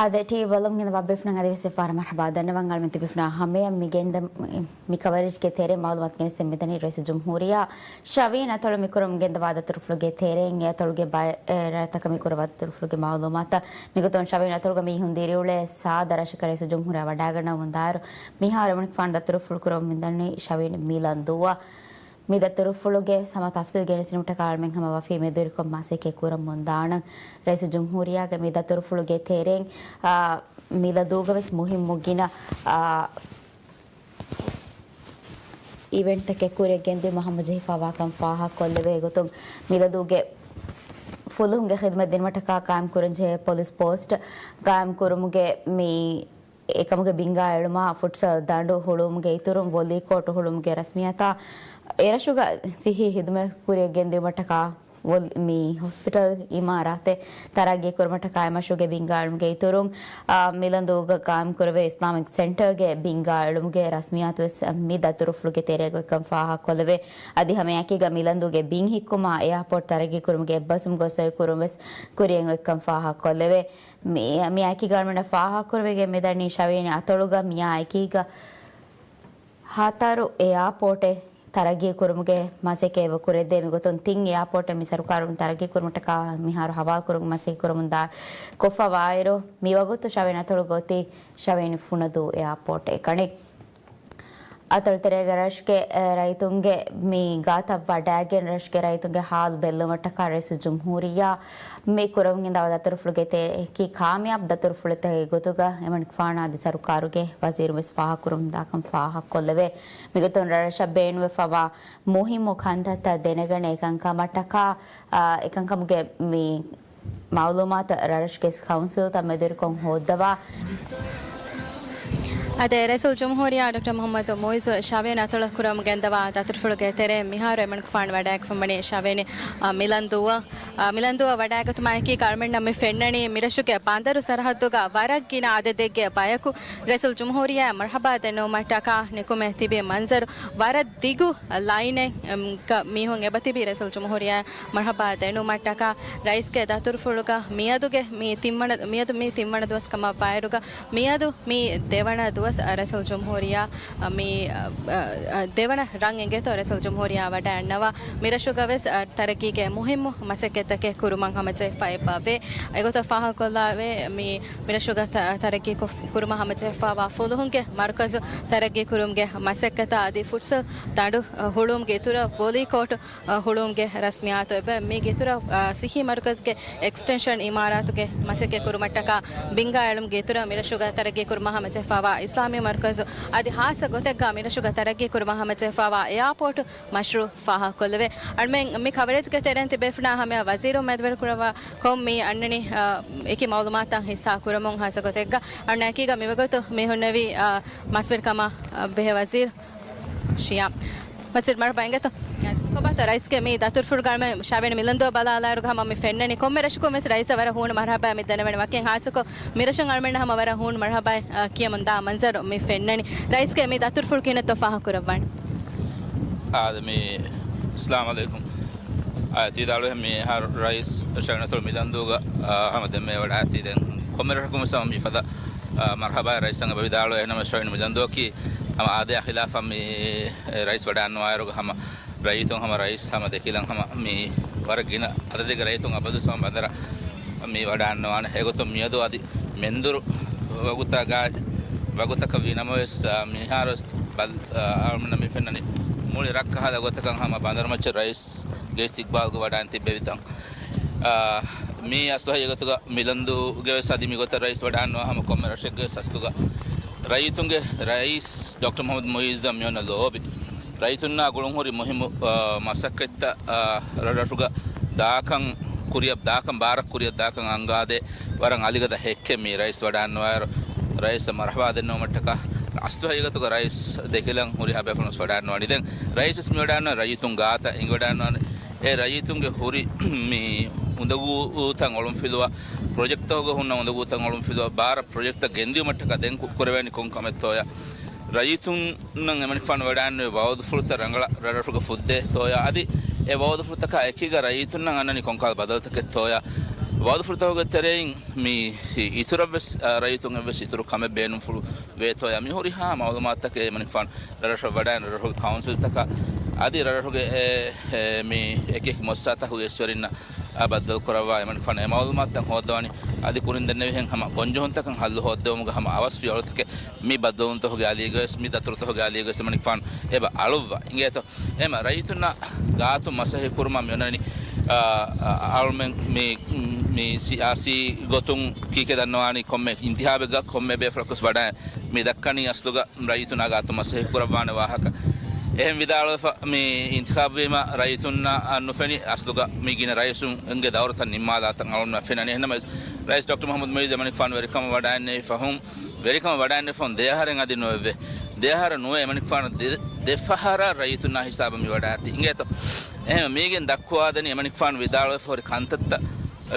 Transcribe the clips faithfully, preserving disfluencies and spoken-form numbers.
އާދެ، ޓީވީ ބަލަމުން ގެންދަވާ ބޭފުޅުންނަށް އަދިވެސް އެއްފަހަރު މަރްޙަބާ ދަންނަވަން. އަޅުމެން ތިބޭފުޅުންނާ ހަމަޔަށް މި ގެންދަ، މި ކަވަރޭޖްގެ ތެރޭ މައުލޫމާތު ގެނެސްދޭން މިދަނީ ރައީސުލްޖުމްހޫރިއްޔާ ޝަވިޔަނި އަތޮޅު މިކުރަމުން ގެންދަވާ ދަތުރުފުޅުގެ ތެރެއިން. އެ އަތޮޅުގެ ބައެއް ރަށްތަކަށް މި ކުރައްވާ ދަތުރުފުޅުގެ މައުލޫމާތަށް. މިގޮތުން ޝަވިޔަނި އަތޮޅުގަ މީހުން ދިރިއުޅޭ ސާދަ ރަށަކަށް ރައީސުލްޖުމްހޫރިއްޔާ ވަޑައިގަންނަވަމުންދާއިރު، މިހާރު އެމަނިކުފާނު ދަތުރުފުޅު ކުރަމުން މިދަނީ ޝަވިޔަނި މިލަންދޫއަށް. މި ދަތުރުފުޅުގެ ހަމަ ތަފްސީލް ގެނެސްދިނުމަށްޓަކާ އަޅުމެން ހަމަ ވަފީ މެދުވެރިކޮށް މަސައްކަތް ކުރަމުންދާނަން. ރައީސުލްޖުމްހޫރިއްޔާގެ މި ދަތުރުފުޅުގެ ތެރެއިން، އާ، މިލަނދޫގަވެސް މުހިއްމު ގިނަ، އާ، އިވެންޓްތަކެއް ކުރިއަށް ގެންދިއުމަށް ހަމަޖެހިފައިވާކަން ފާހަގަކޮށްލެވޭ. އެގޮތުން މިލަނދޫގެ ފުލުހުންގެ ޚިދުމަތް ދިނުމަށްޓަކާ ޤާއިމްކުރަންޖެހޭ ޕޮލިސް ޕޯސްޓް ޤާއިމްކުރުމުގެ މި އެކަމުގެ ބިންގާ އެޅުމާ، ފުޓްސަލް ދަނޑު ހުޅުވުމުގެ އިތުރުން، ވޮލީ ކޯޓު ހުޅުވުމުގެ ރަސްމިއްޔާތާ، އެރަށުގަ ސިއްހީ ހިދުމަތް ކުރިއަށް ގެންދިއުމަށްޓަކާ ވޮލް-، މި ހޮސްޕިޓަލް އިމާރާތެއް ތަރައްގީ ކުރުމަށްޓަކާ އެ މަޝްރޫޢުގެ ބިންގާ އެޅުމުގެ އިތުރުން، އާ، މިލަނދޫގަ ޤާއިމްކުރެވޭ އިސްލާމިކް ސެންޓަރގެ ބިންގާ އެޅުމުގެ ރަސްމިއްޔާތުވެސް މި ދަތުރުފުޅުގެ ތެރޭގަ އޮތްކަން ފާހަގަކޮށްލެވޭ. އަދި ހަމައެކީގަ މިލަނދޫގެ ބިން ހިއްކުމާ، އެއާޕޯޓް ތަރައްގީ ކުރުމުގެ އެއްބަސްވުމުގެ އޮތްކަން ފާހަގަކޮށްލެވޭ. މި، މިއާއެކީގަ އަޅުމެންނަށް ފާހަގަކުރެވިގެން މިދަނީ ޝަވިޔަނި އަތޮޅުގަ މިއާއެކީގަ ހަތަރު އެއާޕޯޓެއް ތަރައްގީ ކުރުމުގެ މަސައްކަތް ކުރެއްދޭ. މިގޮތުން ތިން އެއާޕޯޓެއް މި ސަރުކާރުން ތަރައްގީ ކުރުމަށްޓަކާ މިހާރު ހަވާލުކުރުމުގެ މަސައްކަތް ކުރަމުންދާ ކޮށްފަވާއިރު، މިވަގުތު ޝަވިޔަނި އަތޮޅުގަ އޮތީ ޝަވިޔަނި ފުނަދޫ އެއާޕޯޓެއް ކަނޑި. އަތޮޅު ތެރޭގަ ރަށުގެ، އެ، ރައްޔިތުންގެ މި ގާތަށް ވަޑައިގެން ރަށުގެ ރައްޔިތުންގެ ހާލު ބެއްލުމަށްޓަކާ ރައީސުލްޖުމްހޫރިއްޔާ މި ކުރަމުން ގެންދަވާ ދަތުރުފުޅުގެ ތެރެއަކީ ކާމިޔާބު ދަތުރުފުޅެއް ގޮތުގަ އެމަނިކުފާނާ އަދި ސަރުކާރުގެ ވަޒީރުން ވެސް ފާހަގަކުރަމުންދާކަން ފާހަގަކޮށްލެވޭ. މިގޮތުން ރަށަށް ބޭނުންވެފަވާ މުހިއްމު ކަންތައްތައް ދެނެގަނެ އެކަންކަމަށްޓަކާ، އާ، އެކަންކަމުގެ މި މައުލޫމާތު ރަށުގެ ކައުންސިލްތައް މެދުވެރިކޮށް ހޯއްދަވާ. އާދެ، ރައީސުލްޖުމްހޫރިއްޔާ ޑޮކްޓަރ މުޙައްމަދު މުޢިއްޒު ޝަވިޔަނި އަތޮޅަށް ކުރަމުން ގެންދަވާ ދަތުރުފުޅުގެ ތެރެއިން މިހާރު އެމަނިކުފާނު ވަޑައިގެންފަވަނީ ޝަވިޔަނި، އާ، މިލަންދޫއަށް. އާ، މިލަންދޫއަށް ވަޑައިގަތުމާއެކީގަ އަޅުމެންނަށް މި ފެންނަނީ މިރަށުގެ ބަނދަރު ސަރަހައްދުގަ ވަރަށް ގިނަ އަދަދެއްގެ ބަޔަކު ރައީސުލްޖުމްހޫރިއްޔާ މަރްޙަބާ ދެންނެވުމަށްޓަކާ ނިކުމެ ތިބި މަންޒަރު. ވަރަށް ދިގު ލައިނެއް، އަމް، ގަ މީހުން އެބަތިބި ރައީސުލްޖުމްހޫރިއްޔާ މަރްޙަބާ ދެންނެވުމަށްޓަކާ ރައީސްގެ ދަތުރުފުޅުގަ މިއަދުގެ މި ތިންވަނަ، މިއަދު މި ތިންވަނަ ދުވަސް ކަމަށްވާއިރުގަ މިއަދު މި ދެވަނަ ދުވަސް ރައީސުލްޖުމްހޫރިއްޔާ މި، އަ، އަ، ދެވަނަ ރަން އެނގޭތޯ ރައީސުލްޖުމްހޫރިއްޔާ ވަޑައިގަންނަވާ. މިރަށުގަވެސް، އަ، ތަރައްގީގެ މުހިއްމު މަސައްކަތްތަކެއް ކުރުމަށް ހަމަޖެހިފައި އެބަވޭ. އެގޮތަށް ފާހަގަކޮށްލާވޭ، މި، މިރަށުގަ ތަ-، ތަރައްގީ ކޮށް-، ކުރުމަށް ހަމަޖެހިފައިވާ ފުލުހުންގެ މަރުކަޒު ތަރައްގީ ކުރުމުގެ މަސައްކަތާ އަދި ފުޓްސަލް ދަނޑު، އަ، ހުޅުވުމުގެ އިތުރަށް ވޮލީ ކޯޓު، އަ، ހުޅުވުމުގެ ރަސްމިއްޔާތު އެބަ މީގެ އިތުރަށް، އަ، ސިއްހީ މަރުކަޒުގެ އެކްސްޓެންޝަން އިމާރާތުގެ މަސައްކަތް ކުރުމަށްޓަކާ ބިންގާ އެޅުމުގެ އިތުރަށް މިރަށުގަ ތަރައްގީ ކުރުމަށް ހަމަޖެހިފައިވާ އިސްލާމީ މަރުކަޒު އަދި ހާއްސަ ގޮތެއްގަ މިރަށުގަ ތަރައްގީ ކުރުމަށް ހަމަޖެހިފައިވާ އެއާޕޯޓު މަޝްރޫޢު ފާހަގަކޮށްލެވޭ. އަޅުމެން މި ކަވަރޭޖްގެ ތެރެއިން ތިބޭފުޅުންނާ ހަމަޔަށް ވަޒީރުން މެދުވެރިކުރައްވާ ކޮން މި އަންނަނީ، އަ، އެކި މައުލޫމާތުތައް ހިއްސާ ކުރަމުން ހާއްސަ ގޮތެއްގަ އަންނައިކީގަ މިވަގުތު މި ހުންނެވީ، އަ، މަސްވެރިކަމަށް، އަ، ބެހޭ ވަޒީރު ޝިޔާމް. ވަޒީރު މަރުޙަބާ އިނގޭތޯ. ކޮބާތޯ ރައީސްގެ މި ދަތުރުފުޅުގަ އަޅުމެން ޝަވިޔަނި މިލަންދޫއަށް ބަލާލާއިރުގަ ހަމަ މި ފެންނަނީ ކޮންމެ ރަށަކުން ވެސް ރައީސަށް ވަރަށް ހޫނު މަރުޙަބާ މި ދެނެވެނީ ވަކިން ހާއްސަކޮށް މިރަށުން އަޅުމެންނަށް ހަމަ ވަރަށް ހޫނު މަރުޙަބާ، އަ، ކިޔަމުން ދާ މަންޒަރު މި ފެންނަނީ. ރައީސްގެ މި ދަތުރުފުޅު ކިހިނެއްތޯ ފާހަގަކުރައްވާނެ؟ އާދެ މި، އައްސަލާމު ޢަލައިކުމް. އާ، ތި ވިދާޅުވި މިހާރު ރައީސް ޝަވިޔަނި އަތޮޅު މިލަންދޫގަ، އާ، ހަމަ ދެންމެ ވަޑައިގަތީ ދެން ކޮންމެ ރަށަކުން ވެސް ހަމަ މިފަދަ، އާ، މަރުޙަބާ ރައީސް އަން އެބަ ވިދާޅުވި. އެހެންނަމަ ޝަވިޔަނި މިލަންދޫއަކީ ހަމަ އާދަޔާ ޚިލާފަށް މި ރައީސް ވަޑައިގަންނަވާއިރުގަ ހަމަ ރައްޔިތުން ހަމަ ރައީސް ހަމަ ދެކިލަން ހަމަ މި ވަރަށް ގިނަ އަދަދެއްގެ ރައްޔިތުން އަބަދުވެސް ހަމަ ބަނދަރަށް މި ވަޑައިގަންނަވާނެ. އެގޮތުން މިއަދު އަދި މެންދުރު ވަގުތަކަށް ވި ނަމަވެސް، އާ، މިހާރު ވެސް ބަލް-، އާ، އަޅުމެންނަށް މި ފެންނަނީ މުޅި ރަށްކަހަލަ ގޮތަކަށް ހަމަ ބަނދަރުމައްޗަށް ރައީސްގެ އިސްތިޤްބާލްގަ ވަޑައިގެން ތިއްބެވިތަން. އާ، މި އަސްލު ހަގީގަތުގަ މިލަންދޫގެ ވެސް އަދި މިގޮތަށް ރައީސް ވަޑައިގަންނަވާ ހަމަ ކޮންމެ ރަށެއްގެ ވެސް އަސްލުގަ ރައްޔިތުންގެ ރައީސް ޑޮކްޓަރ މުޙައްމަދު މުޢިއްޒަށް މިއޮންނަ ލޯބި. ރައްޔިތުންނާ ގުޅުންހުރި މުހިއްމު، އާ، މަސައްކަތްތައް، އާ، ރަށްރަށުގަ ދާކަން ކުރިއަށް ދާކަން ބާރަށް ކުރިއަށް ދާކަން އަންގާދޭ ވަރަށް އަލިގަދަ ހެއްކެއް މި ރައީސް ވަޑައިގަންނަވާއިރު ރައީސަށް މަރުޙަބާ ދެންނެވުމަށްޓަކާ އަސްލު ހަގީގަތުގަ ރައީސް ދެކިލަން ހުރިހާ ބޭފުޅުން ވެސް ވަޑައިގަންނަވަނީ. ދެން ރައީސް ވެސް މި ވަޑައިގަންނަވަނީ ރައްޔިތުން ގާތަށް އެނގިވަޑައިގަންނަވަނީ. އެ ރައްޔިތުންގެ ހުރި މި އުނދަގޫތައް އޮޅުންފިލުވާ، ޕްރޮޖެކްޓްތަކުގަ ހުންނަ އުނދަގޫތައް އޮޅުންފިލުވާ، ބާރަށް ޕްރޮޖެކްޓްތައް ގެންދިއުމަށްޓަކާ ދެން ކު-، ކުރެވޭނީ ކޮން ކަމެއްތޯޔާ؟ ރައްޔިތުންނަށް އެމަނިކުފާނު ވަޑައިގެންނެވި ވައުދުފުޅުތައް ރަނގަޅަށް ރަށްރަށުގަ ފުއްދޭތޯޔާ؟ އަދި އެ ވައުދުފުޅުތަކާ އެކީގަ ރައްޔިތުންނަށް އަންނަނީ ކޮންކަހަލަ ބަދަލުތަކެއްތޯޔާ؟ ވައުދުފުޅުތަކުގެ ތެރެއިން މި އިތުރަށްވެސް، އާ، ރައްޔިތުން އެއްވެސް އިތުރު ކަމެއް ބޭނުންފުޅު ވޭތޯޔާ މި ހުރިހާ މައުލޫމާތުތަކެއް އެމަނިކުފާނު ރަށްރަށަށް ވަޑައި ރަށްރަށުގެ ކައުންސިލްތަކަށް އަދި ރަށްރަށުގެ އެ، އެ، މި އެކި އެކި މުއައްސަސާތަކުގެ އިސްވެރިންނަށް އާ، ބައްދަލުކުރައްވާ އެމަނިކުފާނު އެ މައުލޫމާތުތައް ހޯއްދަވާނީ އަދި ކުރިން ދެންނެވިހެން ހަމަ ގޮންޖެހުންތަކަށް ހައްލު ހޯއްދެވުމުގެ ހަމަ އަވަސްވި އަޅުތަކެއް މި ބައްދަލުވުންތަކުގެ އަލީގަވެސް މި ދަތުރުތަކުގެ އަލީގަވެސް އެމަނިކުފާނު އެބަ އަޅުއްވާ އިނގޭތޯ. އެމަ ރައްޔިތުންނަށް ގާތުން މަސައްކަތް ކުރުމަށް މި އޮންނަނީ، އާ، އަ، އަޅުމެން މި، މި ސިޔާސީ ގޮތުން ކީކޭ ދަންނަވާނީ ކޮންމެ އިންތިހާބެއްގަ ކޮންމެ ބޭފުޅަކުވެސް ވަޑައި މި ދައްކަނީ އަސްލުގަ ރައްޔިތުންނާ ގާތުން މަސައްކަތް ކުރައްވާނެ ވާހަކަ. އެހެން ވިދާޅުވެފަ މި އިންތިޚާބުވީމަ ރައްޔިތުންނަށް ނުފެނި އަސްލުގަ މި ގިނަ ރައީސުންގެ ދައުރުތައް ނިންމާލާތަން އަޅުންނަށް ފެންނަނީ. އެހެންނަމަވެސް ރައީސް ޑޮކްޓަރ މުޙައްމަދު މުޢިއްޒު އެމަނިކުފާނު ވެރިކަމަށް ވަޑައިންނެވި ފަހުން، ވެރިކަމަށް ވަޑައިންނެވި ފަހުން ދެއަހަރެއް އަދި ނުވެއްވޭ. ދެއަހަރު ނުވެ އެމަނިކުފާނު ދެ، ދެފަހަރަށް ރައްޔިތުންނާ ހިސާބަށް މި ވަޑައިގަތީ އިނގޭތޯ. އެހެން މީގެން ދައްކުވާދެނީ އެމަނިކުފާނު ވިދާޅުވެފަ ހުރި ކަންތައްތައް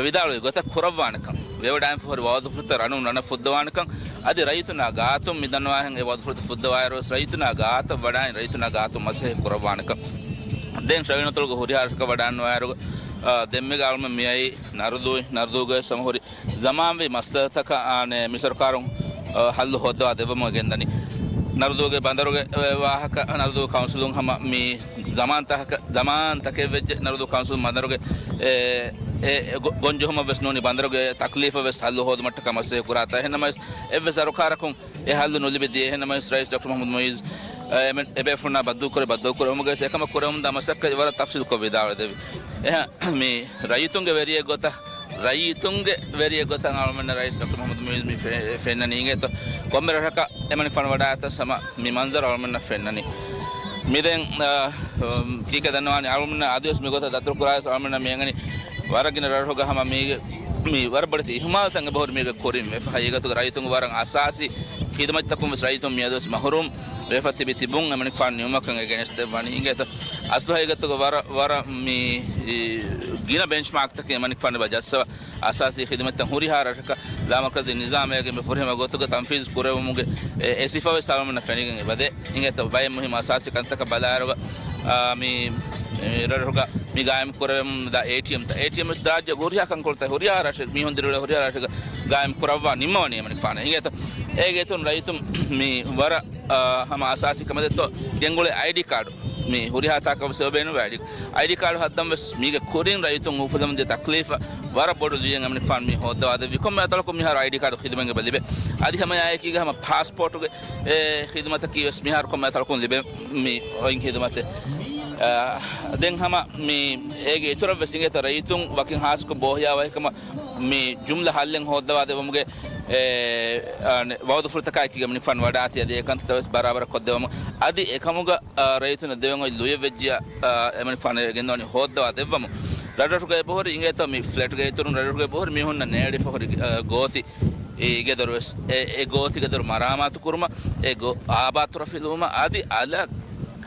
ވިދާޅުވި ގޮތަށް ކުރައްވާނެކަން، ވެވަޑައިންފަ ހުރި ވައުދުފުޅުތައް ރަނުން ރަނަށް ފުއްދަވާނެކަން، އަދި ރައްޔިތުންނާ ގާތުން މި ދަންނަވާހެން އެ ވައުދުފުޅުތައް ފުއްދަވާއިރުވެސް ރައްޔިތުންނާ ގާތަށް ވަޑައިން ރައްޔިތުންނާ ގާތުން މަސައްކަތް ކުރައްވާނެކަން. ދެން ޝަވިޔަނި އަތޮޅުގެ ހުރިހާ ރަށަކަށް ވަޑައިންނަވާއިރު، އާ، ދެންމެގަ އަޅުމެން މިއައީ ނަރުދޫ، ނަރުދޫގައި ހަމަ ހުރި ޒަމާންވީ މައްސަލަތަކަށް އާނެ މި ސަރުކާރުން، އާ، ހައްލު ހޯއްދަވާ ދެއްވަމުން ގެންދަނީ. ނަރުދޫގެ ބަނދަރުގެ، އެ، ވާހަކަ، ނަރުދޫ ކައުންސިލުން ހަމަ މި ޒަމާންތަކަކަށް، ޒަމާންތަކެއް ވެއްޖެ ނަރުދޫ ކައުންސިލުން ބަނދަރުގެ، އެ، އެ، އެ ގޮ، ގޮންޖެހުމަށް ވެސް ނޫނީ ބަނދަރުގެ ތަކްލީފަށް ވެސް ހައްލު ހޯދުމަށްޓަކާ މަސައްކަތް ކުރާތާ. އެހެންނަމަވެސް އެއްވެސް ސަރުކާރަކުން އެ ހައްލު ނުލިބި ދިޔަ. އެހެންނަމަވެސް ރައީސް ޑޮކްޓަރ މުޙައްމަދު މުޢިއްޒު، އެ، އެމެ، އެބޭފުޅުންނާ ބައްދަލުކުރެ، ބައްދަލުކުރެވުމުގައި އެކަމަށް ކުރެވުމުންދާ މަސައްކަތް ވަރަށް ތަފްސީލުކޮށް ވިދާޅުވެދެއްވި. އެހެން މި ރައްޔިތުންގެ ވެރިއެއް ގޮތަށް، ރައްޔިތުންގެ ވެރިއެއް ގޮތަށް އަޅުމެންނަށް ރައީސް ޑޮކްޓަރ މުޙައްމަދު މުޢިއްޒު މި ފެ، ފެންނަނީ އިނގޭތޯ. ކޮންމެ ރަށަކަށް އެމަނިކުފާނު ވަޑައިގަތަސް ހަމަ މި މަންޒަރު އަޅުމެންނަށް ފެންނަނީ. މި ދެން، އަ، ކީކޭ ދަންނަވާނީ އަޅުމެންނަށް އަދިވެސް މި ގޮތަށް ދަތުރު ކުރާވެސް އަޅުމެންނަށް މި އެނގެނީ ވަރަށް ގިނަ ރަށްރަށުގަ ހަމަ މީގެ މި ވަރަށް ބޮޑެތި އިހުމާލުތައް އެބަހުރި މީގެ ކުރިން ވެފަ. ހަގީގަތުގަ ރައްޔިތުންގެ ވަރަށް އަސާސީ ޚިދުމަތްތަކުން ވެސް ރައްޔިތުން މިއަދުވެސް މަހުރޫމް ވެފަ ތިބި ތިބުން އެމަނިކުފާނު ނިމުމަކަށް އެ ގެނެސްދެއްވަނީ. އިނގޭތޯ އަސްލު ހަގީގަތުގަ ވަރަށް، ވަރަށް މި، އި، ގިނަ ބެންޗްމާކްތަކެއް އެމަނިކުފާނު އެބަ ޖައްސަވާ އަސާސީ ޚިދުމަތްތައް ހުރިހާ ރަށަކަށް ލާމަރުކަޒީ ނިޒާމެއްގެ މި ފުރިހަމަ ގޮތުގަ ތަންފީޒު ކުރެވުމުގެ އެ، އެ ސިފަވެސް އަޅުމެންނަށް ފެނިގެން އެބަދޭ. އިނގޭތޯ ބައެއް މުހިއްމު އަސާސީ ކަންތަކަށް ބަލާއިރުގަ، އާ، މި، މި ރަށްރަށުގަ މި ގާއިމް ކުރެވެމުންދާ އޭޓީއެމްތައް، އޭޓީއެމް ވެސް ރާއްޖޭގެ ހުރިހާ ކަންކޮޅުތައް ހުރިހާ ރަށެއް މީހުން ދިރިއުޅޭ ހުރިހާ ރަށެއްގަ ގާއިމް ކުރައްވާ ނިންމަވަނީ އެމަނިކުފާނަށް. އިނގޭތޯ އޭގެ އިތުރުން ރައްޔިތުން މި ވަރަށް، އާ، ހަމަ އަސާސީ ކަމެއް ދެއްތޯ ގެންގުޅޭ އައިޑީ ކާޑު މި ހުރިހާ ތާކަށް ވެސް އެބަ ބޭނުންވޭ އައިޑީ. އައިޑީ ކާޑު ހައްދަން ވެސް މީގެ ކުރިން ރައްޔިތުން އުފުލަމުން ދިޔަ ތަކްލީފަށް ވަރަށް ބޮޑު ލުޔެއް އެމަނިކުފާނު މި ހޯއްދަވާ ދެއްވި. ކޮންމެ އަތޮޅަކުން މިހާރު އައިޑީ ކާޑު ޚިދުމަތް އެބަ ލިބޭ. އަދި ހަމަ އެއާއެކީގަ ހަމަ ޕާސްޕޯޓުގެ އެ ޚިދުމަތަކީ ވެސް މިހާރު ކޮންމެ އަތޮޅަކުން ލިބޭ މި އޮތް ޚިދުމަތެއް. އާ، ދެން ހަމަ މި އޭގެ އިތުރަށް ވެސް އިނގޭތޯ ރައްޔިތުން ވަކިން ހާއްސަކޮށް ބޯހިޔާވަހި ކަމަށް މި ޖުމްލަ ހައްލެއް ހޯއްދަވާ ދެއްވުމުގެ އެ، އާ، ނެ، ވައުދުފުޅުތަކާއެކީގަ އެމަނިކުފާނު ވަޑައިގަތީ އަދި އެ ކަންތައްތައް ވެސް ބަރާބަރަށް ކޮށްދެވުމުން އަދި އެކަމުގަ، އާ، ރައްޔިތުންނަށް ދެވެން އޮތް ލުޔެއް ވެއްޖިއްޔާ، އާ، އެމަނިކުފާނު ގެންދަވަނީ ހޯއްދަވާ ދެއްވަމުން. ރަށްރަށުގަ އެބަހުރި އިނގޭތޯ މި ފްލެޓްގެ އިތުރުން ރަށްރަށުގަ އެބަހުރި މީހުންނަށް ނޭޅިފަ ހުރި، އާ، ގޯތި، އީ، ގެދޮރު ވެސް އެ، އެ ގޯތި ގެދޮރު މަރާމާތު ކުރުމަށް، އެ ގޯ، އާބާތުރަ ފިލުވުމަށް އަދި އަލަށް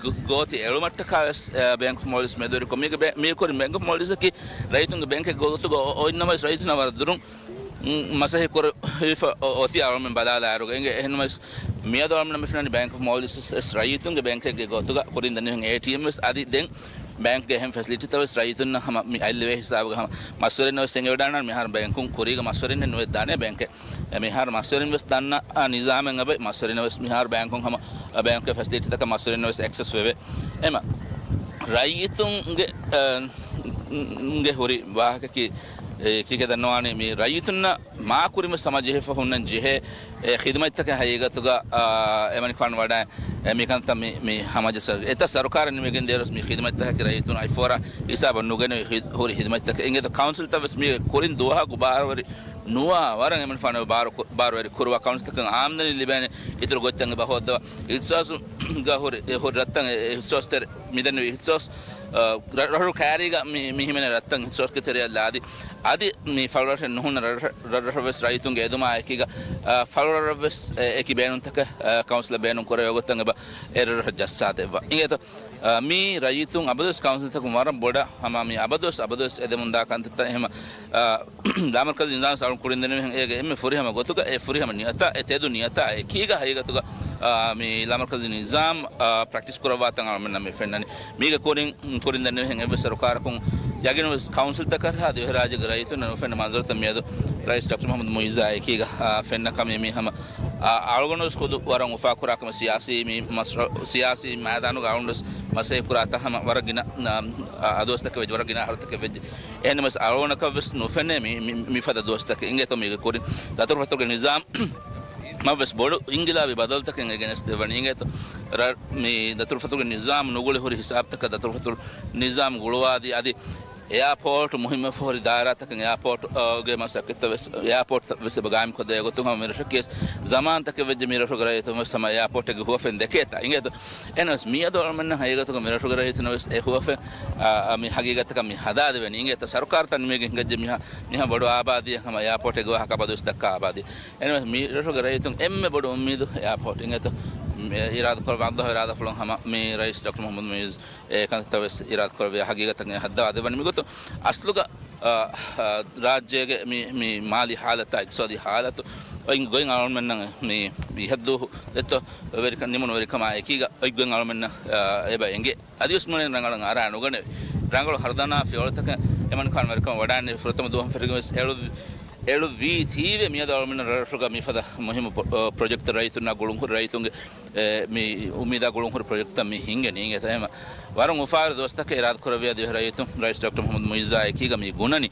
ގޯ، ގޯތި އެޅުމަށްޓަކާ ވެސް، އާ، ބޭންކް އޮފް މޯލްޑިވްސް މެދުވެރިކޮށް މީގެ ބޭ، މީ ކުރިން ބޭންކް އޮފް މޯލްޑިވްސްއަކީ ރައްޔިތުންގެ ބޭންކެއް ގޮތުގަ އޮ، އޮތްނަމަވެސް ރައްޔިތުންނާ ވަރަށް ދުރުން މަސައްކަތް ކުރެވިފަ އޮ، އޮތީ އަޅުމެން ބަލާލާއިރުގަ އިނގޭ. އެހެންނަމަވެސް މިއަދު އަޅުމެން މި ފެންނަނީ ބޭންކް އޮފް މޯލްޑިވްސް ވެސް ރައްޔިތުންގެ ބޭންކެއްގެ ގޮތުގަ ކުރިން ދެންނެވިހެން އޭޓީއެމް ވެސް އަދި ދެން ބޭންކްގެ އެހެން ފެސިލިޓީތައް ވެސް ރައްޔިތުންނަށް ހަމަ މި އަތްލެވޭ ހިސާބުގަ ހަމަ މަސްވެރިންނަށް ވެސް އެނގިވަޑައިގަންނަވާނެ. މިހާރު ބޭންކުން ކުރީގަ މަސްވެރިންނެއް ނުވެދާނެ ބޭންކެއް. އެ މިހާރު މަސްވެރިން ވެސް ދަންނަ، އާ، ނިޒާމެއް އެބައި މަސްވެރިންނަށް ވެސް މިހާރު ބޭންކުން ހަމަ، އާ، ބޭންކްގެ ފެސިލިޓީތަކަށް މަސްވެރިންނަށް ވެސް އެކްސެސް ވެވޭ. އެމަ ރައްޔިތުންގެ، އާ، ގެ ހުރި ވާހަކަކީ، އެ، ކީކޭ ދަންނަވާނީ މި ރައްޔިތުންނަށް މާ ކުރިން ވެސް ހަމަ ޖެހިފަ ހުންނަން ޖެހޭ، އެ، ޚިދުމަތްތަކެއް ހަގީގަތުގަ، އާ، އެމަނިކުފާނު ވަޑައި، އެ، މިކަންތައް މި، މި ހަމަޖައްސަ، އެތައް ސަރުކާރެއް ނިމިގެން ދިޔައިރުވެސް މި ޚިދުމަތްތަކަކީ ރައްޔިތުން އައިފޯރާ ހިސާބަށް ނުގެނެވި ހި، ހުރި ޚިދުމަތްތަކެއް. އިނގޭތޯ ކައުންސިލްތައް ވެސް މީގެ ކުރިން ދުވަހަށް ގުބާރުވެރި ނުވާ ވަރަށް އެމަނިކުފާނު ބާރު ކު، ބާރުވެރި ކުރުވާ ކައުންސިލްތަކުން އާމްދަނީ ލިބޭނެ އިތުރު ގޮތްތައް އެބަ ހޯއްދަވާ. އިހްތިސާސުގަ ހުރި، އެ ހުރި ރަށްތައް އެ، އިހްތިސާސް ތެރެ މިދެންނެވި އިހްތިސާސް، އާ، ރަ، ރަށު ކައިރީގަ މި، މި ހިމެނޭ ރަށްތައް އިހްތިސާސްގެ ތެރެއަށް ލާދި. އަދި މި ފަޅުރަށެއް ނުހުންނަ ރަށް، ރަށްރަށަށް ވެސް ރައްޔިތުންގެ އެދުމާ އެކީގަ، އާ، ފަޅުރަށަށް ވެސް އެ، އެކި ބޭނުންތަކެއް، އާ، ކައުންސިލަށް ބޭނުން ކުރެވޭ ގޮތަށް އެބަ އެ ރަށްރަށަށް ޖައްސާ ދެއްވާ. އިނގޭތޯ، އާ، މީ ރައްޔިތުން އަބަދުވެސް ކައުންސިލްތަކުން ވަރަށް ބޮޑަށް ހަމަ މި އަބަދުވެސް، އަބަދުވެސް އެދެމުންދާ ކަންތައްތައް. އެހެމަ، އާ، ލާމަރުކަޒީ ނިޒާމް ސާޅުން ކުރިން ދެންނެވިހެން އޭގެ އެންމެ ފުރިހަމަ ގޮތުގަ އެ ފުރިހަމަ ނިޔަތާ، އެ ތެދު ނިޔަތާ އެކީގަ ހަގީގަތުގަ އާ، މި ލާމަރުކަޒީ ނިޒާމް، އާ، ޕްރެކްޓިސް ކުރައްވާތަން އަޅުމެންނަށް މި ފެންނަނީ. މީގެ ކުރިން، ކުރިން ދެންނެވިހެން އެއްވެސް ސަރުކާރަކުން ޔަގީނުވެސް ކައުންސިލްތަކަށް ދިވެހިރާއްޖޭގެ ރައްޔިތުންނަށް ނުފެންނަ މަންޒަރުތައް މިއަދު ރައީސް ޑޮކްޓަރ މުހައްމަދު މުއިއްޒާ އެކީގަ، އާ، ފެންނަ ކަމެއް. މީ ހަމަ، އާ، އަޅުގަނޑުވެސް ޚުދު ވަރަށް އުފާކުރާ ކަމެއް. ސިޔާސީ މި މަސްރަ-، ސިޔާސީ މައިދާނުގަ އަޅުގަނޑުވެސް މަސައްކަތް ކުރާ ތަން ހަމަ ވަރަށް ގިނަ، އާ، އާ، ދުވަސްތަކެއް ވެއްޖެ، ވަރަށް ގިނަ އަހަރުތަކެއް ވެއްޖެ. އެހެންނަމަވެސް އަޅުގަނޑަކަށްވެސް ނުފެނޭ މި، މި، މިފަދަ ދުވަސްތަކެއް. އިނގޭތޯ މީގެ ކުރިން ދަތުރުފަތުރުގެ ނިޒާމް މަށްވެސް ބޮޑު އިންގިލާބީ ބަދަލުތަކެއް އެ ގެނެސްދެއްވަނީ. އިނގޭތޯ ރަ-، މި ދަތުރުފަތުރުގެ ނިޒާމް ނުގުޅި ހުރި ހިސާބުތަކަށް ދަތުރުފަތުރު ނިޒާމް ގުޅުވާދީ، އަދި އެއާޕޯޓް މުހިއްމަށް ހުރި ދާއިރާތަކަށް އެއާޕޯޓް، އާ، ގެ މަސައްކަތްތައް ވެސް، އެއާޕޯޓް ވެސް އެބަ ގާއިމް ކޮށްދޭ ގޮތުން ހަމަ މިރަށަކީ ވެސް ޒަމާންތަކެއް ވެއްޖެ މިރަށުގެ ރައްޔިތުން ވެސް ހަމަ އެއާޕޯޓެއްގެ ހުވަފެން ދެކޭތާ. އިނގޭތޯ އެހެންނަމަވެސް މިއަދު އަޅުމެންނަށް ހަގީގަތުގަ މިރަށުގެ ރައްޔިތުންނަށް ވެސް އެ ހުވަފެން، އާ، މި ހަގީގަތަކަށް މި ހަދާދެވެނީ. އިނގޭތޯ ސަރުކާރު ތަން މީގެ ހިނގައްޖެ މިހާ، މިހާ ބޮޑު އާބާދީއެއް ހަމަ އެއާޕޯޓެއްގެ ވާހަކަ ބަދުވެސް ދައްކާ އާބާދީ. އެހެންނަމަވެސް މި ރަށުގެ ރައްޔިތުން އެންމެ ބޮޑު އުއްމީދު އެއާޕޯޓް. އިނގޭތޯ އިރާދަކުރައްވާ އައްލާހު އިރާދަފުޅުން ހަމަ މި ރައީސް ޑޮކްޓަރ މުހައްމަދު މުއިއްޒު އެ ކަންތައްތައް ވެސް އިރާދަކުރެއްވިޔާ ހަގީގަތަށް ހައްދަވާ ދެއްވަނީ. މިގޮތުން އަސްލުގަ، އާ، އާ، ރާއްޖޭގެ މި، މި މާލީ ހާލަތާ، އިޤްތިޞާދީ ހާލަތު އޮތް ގޮތް އަޅުމެންނަށް މި، މި ހައްދު ދެއްތޯ ވެރިކަން ނިމުނު ވެރިކަމާ އެކީގަ އޮތް ގޮތް އަޅުމެންނަށް، އާ، އެބަ އެނގޭ. އަދިވެސް މުޅިން ރަނގަޅަށް އަރާ ނުގަނެވި. ރަނގަޅު ހަރުދަނާ ފިޔަވަޅުތަކެއް އެމަނިކުފާނު ވެރިކަމަށް ވަޑާން ފުރަތަމަ ދުވަހުން ފެށިގެން ވެސް އެޅު-، އެޅުއްވީތީވެ. މިއަދު އަޅުމެން ރަށުގަ މިފަދަ މުހިއްމު ޕްރޮ-، ޕްރޮޖެކްޓް ރައްޔިތުންނާ ގުޅުންހުރި ރައްޔިތުންގެ އެ، މި އުއްމީދާ ގުޅުންހުރި ޕްރޮޖެކްޓްތައް މި ހިނގެނީ. އެހެން ވަރަށް އުފާވެރި ދުވަސްތަކެއް އިރާދަކުރެއްވިޔާ ދިވެހި ރައްޔިތުން ރައީސް ޑޮކްޓަރ މުހައްމަދު މުއިއްޒާ އެކީގަ މި ގުނަނީ.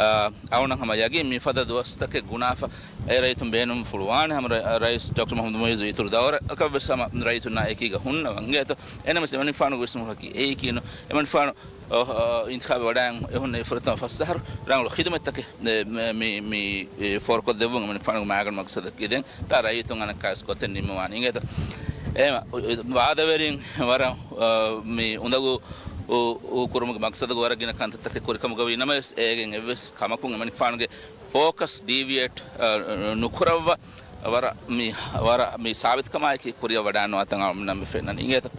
އާ، އަޅުނަށް ހަމަ ޔަގީން މިފަދަ ދުވަސްތަކެއް ގުނާފަ އެ ރައްޔިތުން ބޭނުން ފުޅުވާނެ. ހަމަ ރަ-، ރައީސް ޑޮކްޓަރ މުހައްމަދު މުއިއްޒު އިތުރު ދައުރަކަށް ވެސް ހަމަ ރައްޔިތުންނާ އެކީގަ ހުންނަވަން. އިނގޭތޯ އެހެންނަމަވެސް އެމަނިކުފާނުގެ ވިސްނުމަކީ އެއީކީނު. އެމަނިކުފާނު އޮ، އޮ، އިންތިޚާބެއް ވަޑައިގެން އެ ހުންނެވި ފުރަތަމަ ފަސް އަހަރު ރަނގަޅު ޚިދުމަތްތަކެއް މި، މި، މި، މި، އެ، ފޯރުކޮށްދެއްވުން އެމަނިކުފާނުގެ މާގަނޑު މަގްސަދަކީ. ދެން ތާ ރައްޔިތުން އަނެއްކާވެސް ގޮތެއް ނިންމަވާނީ. އިނގޭތޯ އެ ވާދަވެރިން ވަރަށް، އަ، މި އުނދަގޫ އު، އު ކުރުމުގެ މަގްސަދުގަ ވަރަށް ގިނަ ކަންތައްތަކެއް ކުރިކަމުގަ ވީ ނަމަވެސް، އޭގެން އެއްވެސް ކަމަކުން އެމަނިކުފާނުގެ ފޯކަސް ޑީވިއޭޓް، އަ، ނުކުރައްވާ ވަރަށް މި، ވަރަށް މި ސާބިތުކަމާއެކީ ކުރިއަށް ވަޑާންވާތަން އަޅުމެންނަށް މި ފެންނަނީ. އިނގޭތޯ؟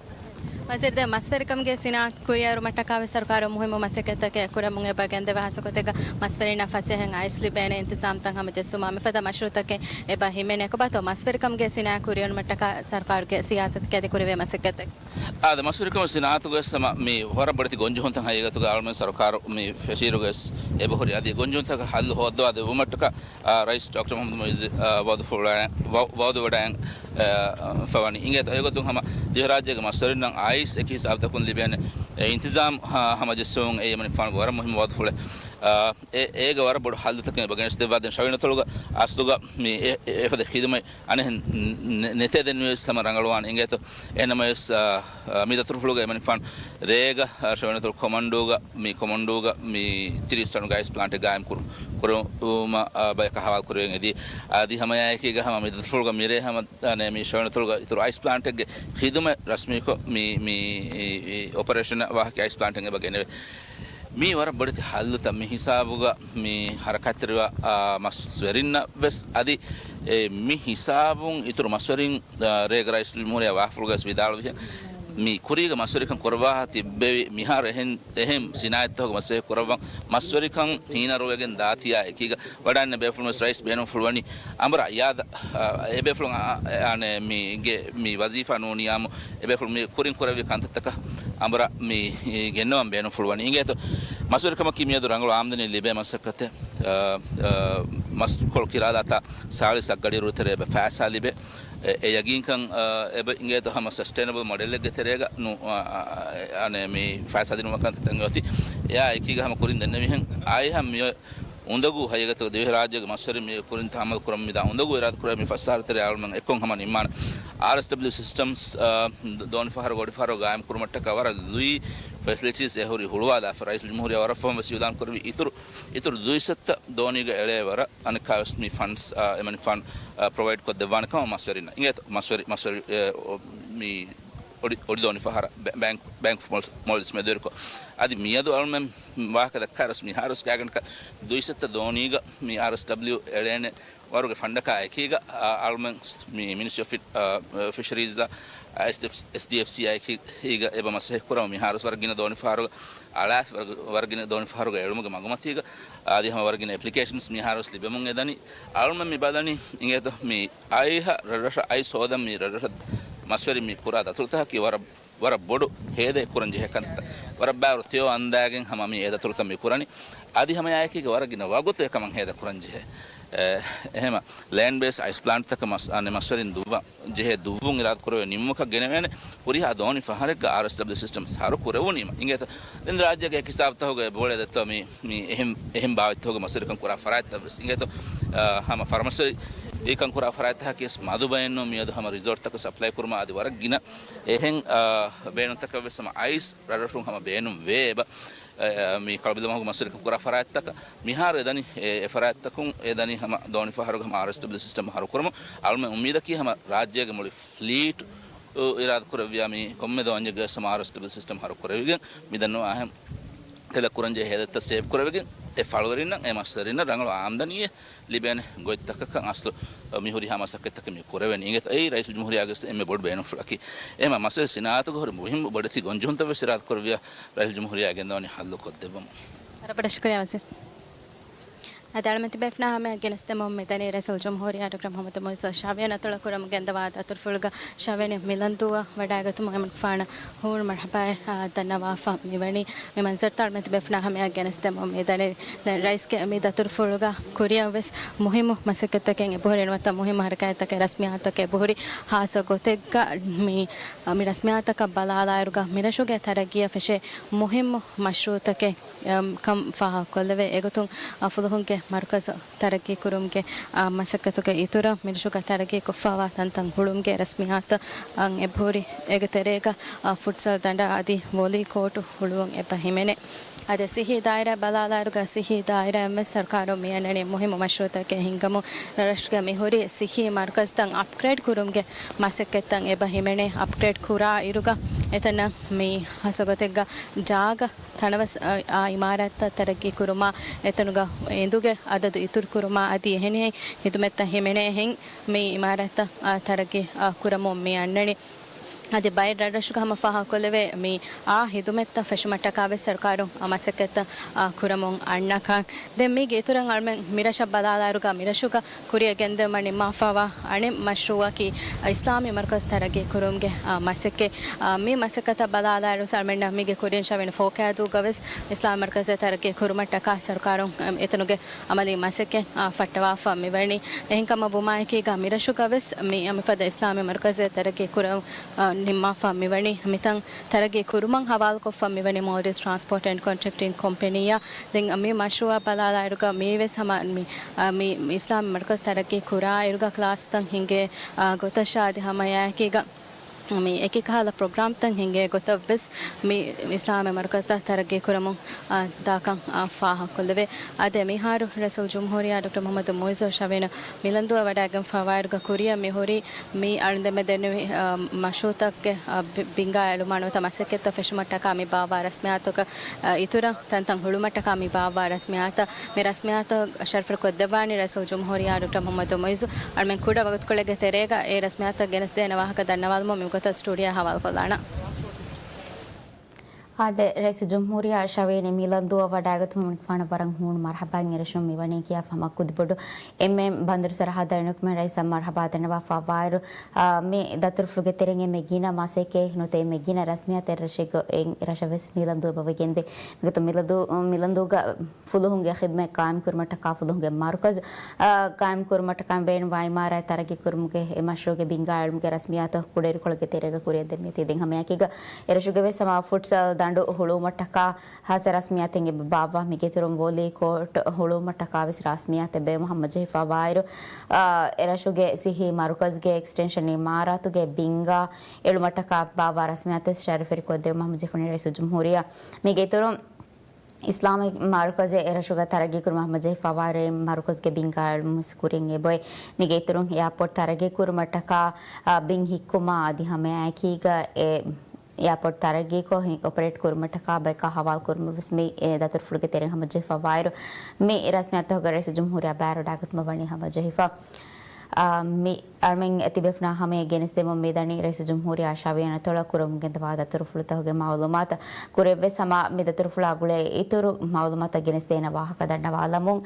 ވަޒީރު، ދެން މަސްވެރިކަމުގެ ސިނާއަތު ކުރިއެރުމަށްޓަކާ ވެސް ސަރުކާރުން މުހިއްމު މަސައްކަތްތަކެއް ކުރަމުން އެބަ ގެންދެވޭ. ހާއްސަގޮތެއްގަ މަސްވެރިންނަށް ފަސޭހައިން އައިސް ލިބޭނެ އިންތިޒާމްތައް ހަމަޖެއްސުމަށް މިފަދަ މަޝްރޫއުތަކެއް އެބަ ހިމެނޭ. ކޮބާތޯ މަސްވެރިކަމުގެ ސިނާއަތު ކުރިއެރުމަށްޓަކާ ސަރުކާރުގެ ސިޔާސަތުގެ އަދި ކުރެވޭ މަސައްކަތެއް؟ އާދެ، މަސްވެރިކަމުގެ ސިނާއަތުގަ ވެސް ހަމަ މި ވަރަށް ބޮޑެތި ގޮންޖެހުންތައް ހަގީގަތުގަ އަޅުމެން ސަރުކާރު މި ފެށިއިރުގަ ވެސް އެބަހުރި. އަދި ގޮންޖެހުންތަކަށް ހައްލު ހޯއްދަވާ ދެއްވުމަށްޓަކާ އާ، ރައީސް ޑޮކްޓަރ މުހައްމަދު މުއިއްޒު، އާ، ވައުދު ފުޅާ-، ވަ-، ވައުދު ވަޑައި، އާ، ފަވަނީ. އިނގޭތޯ އެގޮތުން ހަމަ ދިވެހިރާއްޖޭގެ މަސްވެރިންނަށް އައިސް އެކި ހިސާބުތަކުން ލިބޭނެ، އެ، އިންތިޒާމް ހަ-، ހަމަޖެއްސުމުން އެ އެމަނިކުފާނުގެ ވަރަށް މުހިއްމު ވައުދު ފުޅެއް. އާ، އެ-، އޭގަ ވަރަށް ބޮޑު ހައްލުތަކެއް އެބަ ގެނެސްދެއްވާ. ދެން ޝަވިޔަނިތޮޅުގަ އަސްލުގަ މި އެ-، އެ-، އެފަދަ ޚިދުމަތް އަނެއް ނެ-، ނެތޭ ދެންވިޔަސް ހަމަ ރަނގަޅުވާނެ. އިނގޭތޯ އެހެންނަމަވެސް، އާ، އާ، މި ދަތުރުފުޅުގަ އެމަނިކުފާނު ރޭގަ، އާ، ޝަވިޔަނިތޮޅު ކޮމަންޑޫގަ މި ކޮމަންޑޫގަ މި ތިރީސް ޓަނުގެ އައިސް ޕްލާންޓެއް ގާއިމް ކުރު-، ކުރުމަށް، އާ، ބަޔަކަށް ހަވާލު ކުރެވެން އެދި. އަދި ހަމައެކީގަ ހަމަ މި ދަތުރުފުޅުގަ މިރޭ ހަމަ، އަނެ، މި ޝަވިޔަނިތޮޅުގަ އިތުރު އައިސް ޕްލާންޓެއްގެ ޚިދުމަތް ރަސްމީކޮށް މި، މި، އި، އި، އޮޕަރޭޝަނަށް ވާހަކަ އައިސް ޕްލާންޓެއް އެބަ ގެނެވޭ. މީ ވަރަށް ބޮޑެތި ހައްލުތައް މި ހިސާބުގަ މި ހަރަކާތްތެރިވާ، އާ، މަސްވެރިންނަށް ވެސް އަދި، އެ، މި ހިސާބުން އިތުރު މަސްވެރިން، އާ، ރޭގަ ރައީސުލްޖުމްހޫރިއްޔާ ވާހަކަފުޅުގައި ވިދާޅުވިހެން، މި ކުރީގަ މަސްވެރިކަން ކުރައްވާ ތިއްބެވި މިހާރު އެހެން، އެހެން ސިނާއަތްތަކުގެ މަސްވެރިކަން ކުރައްވަން މަސްވެރިކަން ހީނަރުވެގެން ދާތީއާ އެކީގަ ވަޑައިގެންނެވި ބޭފުޅުން ވެސް ރައީސް ބޭނުންފުޅުވަނީ އަނބުރާ އިޔާދަށް، އާ، އެބޭފުޅުން އާ، އާ، އަނެ، މީގެ މި ވަޒީފާ ނޫނިއްޔާމު އެބޭފުޅުން މި ކުރިން ކުރެއްވި ކަންތައްތަކަށް އަނބުރާ މި ގެންނަވަން ބޭނުންފުޅުވަނީ. އިނގޭތޯ މަސްވެރިކަމަކީ މިއަދު ރަނގަޅު އާމްދަނީ ލިބޭ މަސައްކަތެއް. އާ، އާ، މަސްކޮޅު ކިރާލާތާ ސާޅީސް އަށް ގަޑިއިރު ތެރޭ އެބަ ފައިސާ ލިބޭ. އެ، އެ ޔަގީންކަން، އާ، އެބަ އިނގޭތޯ ހަމަ ސަސްޓެއިނަބަލް މޮޑެލެއްގެ ތެރޭގަ ނު-، އާ، އާ، އަނެ، މި ފައިސާ ދިނުމަށް ކަންތައްތައް އޮތީ. އެއާ އެކީގަ ހަމަ ކުރިން ދެންނެވިހެން އާއި ހަމަ މިއޮތް އުނދަގޫ ހަގީގަތުގަ ދިވެހިރާއްޖޭގެ މަސްވެރިން މި ކުރިން ތަހައްމަލު ކުރަމުން މިދާ އުނދަގޫ އިރާދަކުރެއްވި މި ފަސް އަހަރު ތެރޭ އަޅުމެން އެއްކޮށް ހަމަ ނިންމާނެ. އާރްއެސްޑަބްލިއު ސިސްޓަމްސް، އާ، ދޯނިފަހަރު ގޮޑިފަހަރު ގާއިމް ކުރުމަށްޓަކާ ވަރަށް ލުއި ފެސިލިޓީސް އެ ހުރި ހުޅުވާލާފަ. ރައީސުލްޖުމްހޫރިއްޔާ ވަރަށް ފަހުން ވެސް އިއުލާން ކުރެއްވި އިތުރު، އިތުރު ދުއިސައްތަ ދޯނީގަ އެޅޭ ވަރަށް އަނެއްކާވެސް މި ފަންޑްސް، އާ، އެމަނިކުފާނު، އާ، ޕްރޮވައިޑް ކޮށްދެއްވާނެ ކަމަށް މަސްވެރިންނަށް. އިނގޭތޯ މަސްވެރި، މަސްވެރި، އެ، އޮ، މި އޮޑި-، އޮޑިދޯނި ފަހަރަށް ބެ-، ބޭންކް، ބޭންކް އޮފް މޯލް-، މޯލްޑިވްސް މެދުވެރިކޮށް. އަދި މިއަދު އަޅުމެން ވާހަކަ ދައްކާ ރަސް މިހާރުސް ގާގަނޑަކަށް ދުއިސައްތަ ދޯނީގަ މި އާރްއެސްޑަބްލިއު އެޅޭނެ ވަރުގެ ފަންޑަކާ އެކީގަ، އާ، އަޅުމެން މި މިނިސްޓްރީ އޮފް ފި-، އާ، ފިޝަރީޒްއާ އެސްޑީއެފްސީ އައި ކީގަ އެބަ މަސައްކަތް ކުރަމު މިހާރު ވަރަށް ގިނަ ދޯނިފަހަރުގަ އަޅާފި، ވަރަށް ގިނަ ދޯނިފަހަރުގަ އެޅުމުގެ މަގުމަތީގަ އަދި ހަމަ ވަރަށް ގިނަ އެޕްލިކޭޝަންސް މިހާރުވެސް ލިބެމުން އެދަނީ. އަޅުމެން މި ބަލަނީ އިނގޭތޯ މި އައިހަށް ރަށްރަށަށް އައިސް ހޯދަން މި ރަށްރަށަށް މަސްވެރިން މި ކުރާ ދަތުރުތަކަކީ ވަރަށް ވަރަށް ބޮޑު ހޭދައެއް ކުރަން ޖެހޭ ކަންތައް. ވަރަށް ބާރު ތެޔޮ އަންދާގެން ހަމަ މި އެ ދަތުރުތައް މި ކުރަނީ. އަދި ހަމަ އެއާއެކީގަ ވަރަށް ގިނަ ވަގުތު އެކަމަށް ހޭދަ ކުރަން ޖެހޭ. އެ، އެހެމަ ލޭންޑް ބޭސް އައިސް ޕްލާންޓްތަކަށް މަސް، އަނެއް މަސްވެރިން ދުއްވަން ޖެހޭ ދުއްވުން އިރާދަ ކުރެވޭ ނިންމުމަކަށް ގެނެވޭނެ. ހުރިހާ ދޯނި ފަހަރެއްގަ އާރްއެސްޑަބްލިއު ސިސްޓަމް ހަރު ކުރެވުނީމަ އިނގޭތޯ. ދެން ރާއްޖޭގެ ހިސާބުތަކުގަ އެބައުޅޭ ދެއްތޯ މި، މި އެހެން، އެހެން ބާވަތްތަކުގަ މަސްވެރިކަން ކުރާ ފަރާތްތައްވެސް އިނގޭތޯ. އާ، ހަމަ ފަރަމަސްވެރިކަން ކުރާ ފަރާތްތަކަކީ ވެސް މަދު ބައެއްނޫން މިއަދު ހަމަ ރިސޯޓްތަކަށް ސަޕްލައި ކުރުމަށް އަދި ވަރަށް ގިނަ އެހެން، އާ، ބޭނުންތަކަށް ވެސް ހަމަ އައިސް ރަށްރަށުން ހަމަ ބޭނުން ވޭ އެބަ. އެ، މި ކަޅުބިލަމަހުގެ މަސްވެރިކަން ކުރާ ފަރާތްތަކަށް މިހާރު އެދަނީ، އެ، އެ ފަރާތްތަކުން އެދަނީ ހަމަ ދޯނި ފަހަރުގެ ހަމަ އާރްއެސްޑަބްލިއު ސިސްޓަމް ހަރުކުރަމުން. އަޅުމެން އުއްމީދަކީ ހަމަ ރާއްޖޭގެ މުޅި ފްލީޓު އިރާދަކުރެއްވިޔާ މި ކޮންމެ ދޯންޏެއްގަ ވެސް ހަމަ އާރްއެސްޑަބްލިއު ސިސްޓަމް ހަރުކުރެވިގެން މިދަންނަވާހެން ހޭދަ ކުރަންޖެހޭ ހޭދަތައް ސޭވް ކުރެވިގެން އެ ފަޅުވެރިންނަށް އެ މަސްވެރިންނަށް ރަނގަޅު އާމްދަނީއެއް ލިބޭނެ ގޮތްތަކަކަށް އަސްލު މި ހުރިހާ މަސައްކަތްތަކެއް މި ކުރެވެނީ. އިނގޭތޯ އެއީ ރައީސުލްޖުމްހޫރިއްޔާގެ އެންމެ ބޮޑު ބޭނުންފުޅަކީ. އެހެމަ މަސްވެރި ސިނާއަތުގެ ހުރި މުހިންމު ބޮޑެތި ގޮންޖެހުންތައް ވެސް އިރާދަކުރެއްވިޔާ ރައީސުލްޖުމްހޫރިއްޔާ ގެންދަވަނީ ހައްލު ކޮށްދެއްވަމުން. ވަރަށް ބޮޑަށް ޝުކުރިއްޔާ ވަޒީރު. އަދި އަޅުމެން ތިބޭފުޅުންނާ ހަމަޔަށް ގެނެސްދެމުން މިދަނީ ރައީސުލްޖުމްހޫރިއްޔާ ޑޮކްޓަރ މުހައްމަދު މުއިއްޒު ޝަވިޔަނި އަތޮޅަށް ކުރަމުން ގެންދަވާ ދަތުރުފުޅުގަ ޝަވިޔަނި މިލަންދޫއަށް ވަޑައިގަތުމުން އެމަނިކުފާނަށް ހޫނު މަރްޙަބާއެއް، އާ، ދަންނަވާފަ މިވަނީ. މި މަންޒަރުތައް އަޅުމެން ތިބޭފުޅުންނާ ހަމަޔަށް ގެނެސްދެމުން މިދަނީ. ދެން ރައީސްގެ މި ދަތުރުފުޅުގަ ކުރިއަށްވެސް މުހިއްމު މަސައްކަތްތަކެއް އެބަހުރި ނުވަތަ މުހިއްމު ހަރަކާތްތަކެއް ރަސްމިއްޔާތުތަކެއް އެބަހުރި. ހާއްސަ ގޮތެއްގަ މި، މި ރަސްމިއްޔާތަކަށް ބަލާލާއިރުގަ މިރަށުގެ ތަރައްގީއަށް ފެށޭ މުހިއްމު މަޝްރޫއުތަކެއް އަމް، ކަން ފާހަގަކޮށްލެވޭ. އެގޮތުން، އަ، ފުލުހުންގެ މަރުކަޒު ތަރައްގީ ކުރުމުގެ، އަ، މަސައްކަތުގެ އިތުރަށް މިރަށުގަ ތަރައްގީ ކޮށްފައިވާ ތަންތަން ހުޅުވުމުގެ ރަސްމިއްޔާތަށް އެބަހުރި. އޭގެ ތެރޭގަ، އަ، ފުޓްސަލް ދަނޑާ އަދި ވޮލީ ކޯޓު ހުޅުވުން އެބަ ހިމެނޭ. އަދި ސިއްހީ ދާއިރާ ބަލާލާއިރުގަ ސިއްހީ ދާއިރާއިން ވެސް ސަރުކާރުން މި އަންނަނީ މުހިއްމު މަޝްރޫއުތަކެއް ހިންގަމުން. ރަށުގެ މިހުރި ސިއްހީ މަރުކަޒުތައް އަޕްގްރޭޑް ކުރުމުގެ މަސައްކަތްތައް އެބަ ހިމެނޭ. އަޕްގްރޭޑް ކުރާ އިރުގަ އެތަނަށް މި ހާއްސަ ގޮތެއްގަ ޖާގަ ތަނަވަސް، އާ، އިމާރާތްތައް ތަރައްގީ ކުރުމާ، އެތަނުގަ އެނދުގެ އަދަދު އިތުރު ކުރުމާ އަދި އެހެނިހެން ހިދުމަތްތައް ހިމެނޭހެން މި އިމާރާތްތައް، އާ، ތަރައްގީ، އާ، ކުރަމުން މި އަންނަނީ. އަދި ބައެއް ރަށްރަށުގަ ހަމަ ފާހަގަކޮށްލެވޭ މި އާ ހިދުމަތްތައް ފެށުމަށްޓަކާ ވެސް ސަރުކާރުން، އާ، މަސައްކަތްތައް، އާ، ކުރަމުން އަންނަކަން. ދެން މީގެ އިތުރަށް އަޅުމެން މިރަށަށް ބަލާލާއިރުގަ މިރަށުގަ ކުރިއަށް ގެންދެވުމަށް ނިންމާފައިވާ އަނެއް މަޝްރޫއަކީ އިސްލާމީ މަރުކަޒު ތަރައްގީ ކުރުމުގެ، އާ، މަސައްކަތް. އާ، މި މަސައްކަތަށް ބަލާލާއިރު އަޅުމެންނަށް މީގެ ކުރިން ޝަވިޔަނި ފޯކައިދޫގަ ވެސް އިސްލާމީ މަރުކަޒެއް ތަރައްގީ ކުރުމަށްޓަކާ ސަރުކާރުން، އަ، އެތަނުގެ އަމަލީ މަސައްކަތް، އާ، ފައްޓަވާފަ މިވަނީ. އެހެންކަމަށް ވުމާއެކީގަ މިރަށުގަ ވެސް މި، އަ، މިފަދަ އިސްލާމީ މަރުކަޒެއް ތަރައްގީ ކުރަމުން، އަ، ނިންމާފަ މިވަނީ. މިތަން ތަރައްގީ ކުރުމަށް ހަވާލުކޮށްފަ މިވަނީ މޯލްޑިވްސް ޓްރާންސްޕޯޓް އެންޑް ކޮންޓްރެކްޓިން ކޮމްޕެނީއާ. ދެން މި މަޝްރޫއަށް ބަލާލާއިރުގަ މީވެސް ހަމަ މި، އަ، މި، މި އިސްލާމީ މަރުކަޒު ތަރައްގީ ކުރާ އިރުގަ ކްލާސްތައް ހިނގޭ، އަ، ގޮތަށާ އަދި ހަމައެއާއެކީގަ މި އެކި ކަހަލަ ޕްރޮގްރާމްތައް ހިނގޭ ގޮތަށް ވެސް މި އިސްލާމީ މަރުކަޒުތައް ތަރައްގީ ކުރަމުން، އާ، ދާކަން، އާ، ފާހަގަކޮށްލެވޭ. އާދެ، މިހާރު ރައީސުލްޖުމްހޫރިއްޔާ ޑޮކްޓަރ މުހައްމަދު މުއިއްޒު ޝަވިޔަނި މިލަންދޫއަށް ވަޑައިގެންފަވާއިރުގަ ކުރިއަށް މިހުރީ މި އަޅުގަނޑުމެން ދެންނެވި، އާ، މަޝްރޫއުތަކުގެ، އާ، ބި-، ބިންގާ އެޅުމާ ނުވަތަ މަސައްކަތްތައް ފެށުމަށްޓަކާ މި ބާއްވާ ރަސްމިއްޔާތުގަ، އާ، އިތުރަށް ތަންތަން ހުޅުމަށްޓަކާ މި ބާއްވާ ރަސްމިއްޔާތަށް މި ރަސްމިއްޔާތަށް ޝަރަފުވެރިކޮށްދެއްވާނީ ރައީސުލްޖުމްހޫރިއްޔާ ޑޮކްޓަރ މުހައްމަދު މުއިއްޒު. އަޅުމެން ކުޑަ ވަގުތުކޮޅެއްގެ ތެރޭގަ އެ ރަސްމިއްޔާތަށް ގެނެސްދޭނެ ވާހަކަ ދަންނަވާލުމުން މިގޮތަށް ސްޓޫޑިއޯއަށް ހަވާލުކޮށްލާނަން. އާދެ، ރައީސުލްޖުމްހޫރިއްޔާ ޝަވިޔަނި މިލަންދޫއަށް ވަޑައިގަތުމުން އެމަނިކުފާނަށް ވަރަށް ހޫނު މަރްޙަބާއިން އެރަށުން މިވަނީ ކިޔާފަ ހަމަ ކުދިބޮޑު އެންމެ ބަނދުރު ސަރަހައްދަށް އެން އެޗް އޭ އެމް އެމް ރައީސަށް މަރްޙަބާ ދަންނަވާފަ ވާއިރު، އާ، މި ދަތުރުފުޅުގެ ތެރެއިން އެންމެ ގިނަ މަސައްކަތް ނުވަތަ އެންމެ ގިނަ ރަސްމިއްޔާތެއް ރަށެއްގަ އެ ރަށަށް ވެސް މިލަންދޫ އެބަވެގެންދޭ. މިގޮތުން މިލަންދޫ، މިލަންދޫގަ ފުލުހުންގެ ޚިދުމަތް ޤާއިމްކުރުމަށްޓަކާ ފުލުހުންގެ މަރުކަޒު، އާ، ޤާއިމްކުރުމަށްޓަކާ ބޭނުންވާ އިމާރާތް ތަރައްގީކުރުމުގެ އެ މަޝްރޫޢުގެ ބިންގާ އެޅުމުގެ ރަސްމިއްޔާތު ކުޑައިރުކޮޅެއްގެ ތެރޭގަ ކުރިއަށް ދެމިއޮތީ. ދެން ހަމައެކީގަ އެރަށުގެ ވެސް ހަމަ ފުޓްސަލް ދަނޑު ހުޅުވުމަށްޓަކާ ހާއްސަ ރަސްމިއްޔާތެއް އެބަ ބާއްވާ. މީގެ އިތުރުން ވޮލީ ކޯޓް ހުޅުވުމަށްޓަކާ ވެސް ރަސްމިއްޔާތެއް ބޭނުމަށް ހަމަޖެހިފަ ވާއިރު، އާ، އެރަށުގެ ސިއްހީ މަރުކަޒުގެ އެކްސްޓެންޝަން އިމާރާތުގެ ބިންގާ އެޅުމަށްޓަކާ ބާއްވާ ރަސްމިއްޔާތެއް ޝަރަފުވެރިކޮށްދެވުމަށް ހަމަޖެހިފަ ވަނީ ރައީސުލްޖުމްހޫރިއްޔާ. މީގެ އިތުރުން އިސްލާމީ މަރުކަޒެއް އެރަށުގަ ތަރައްގީކުރުމަށް ހަމަޖެހިފަވާއިރު، މަރުކަޒުގެ ބިންގާ އެޅުމުން ވެސް ކުރިން އެބައޮތް. މީގެ އިތުރުން އެއާޕޯޓް ތަރައްގީކުރުމަށްޓަކާ، އާ، ބިން ހިއްކުމާ އަދި ހަމައެއާއެކީގަ އެ އެއާޕޯޓް ތަރައްގީކޮށް އޮޕަރޭޓް ކުރުމަށްޓަކާ ބަޔަކާ ހަވާލު ކުރުމަށް ވެސް މި އެ ދަތުރުފުޅުގެ ތެރެއިން ހަމަޖެހިފަވާއިރު، މި ރަސްމިއްޔާތުގަ ރައީސުލްޖުމްހޫރިއްޔާ ބައިވެރިވެވަޑައިގަތުމަށް ވަނީ ހަމަޖެހިފަ. އާ، މި އަޅަމެން ތިބޭފުޅުންނާ ހަމަޔަށް ގެނެސްދެމުން މިދަނީ ރައީސުލްޖުމްހޫރިއްޔާ އަށާވީހަށް އަތޮޅަށް ކުރަމުން ގެންދަވާ ދަތުރުފުޅުތަކުގެ މައުލޫމާތު. ކުރިއަށްވެސް ހަމަ މި ދަތުރުފުޅާ ގުޅޭ އިތުރު މައުލޫމާތުތައް ގެނެސްދޭނެ ވާހަކަ ދަންނަވާލަމުން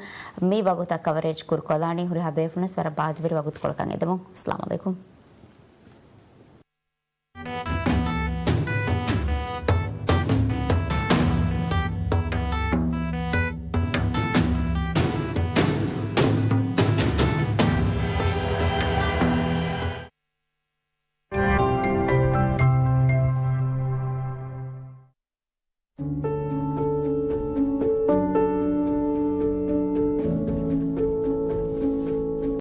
މި ވަގުތަށް ކަވަރޭޖް ކުރުކޮށްލާނީ. ހުރިހާ ބޭފުޅުންވެސް ވަރަށް ބާއްޖަވެރި ވަގުތުކޮޅަކަށް އެދެމުން. އައްސަލާމު ޢަލައިކުމް.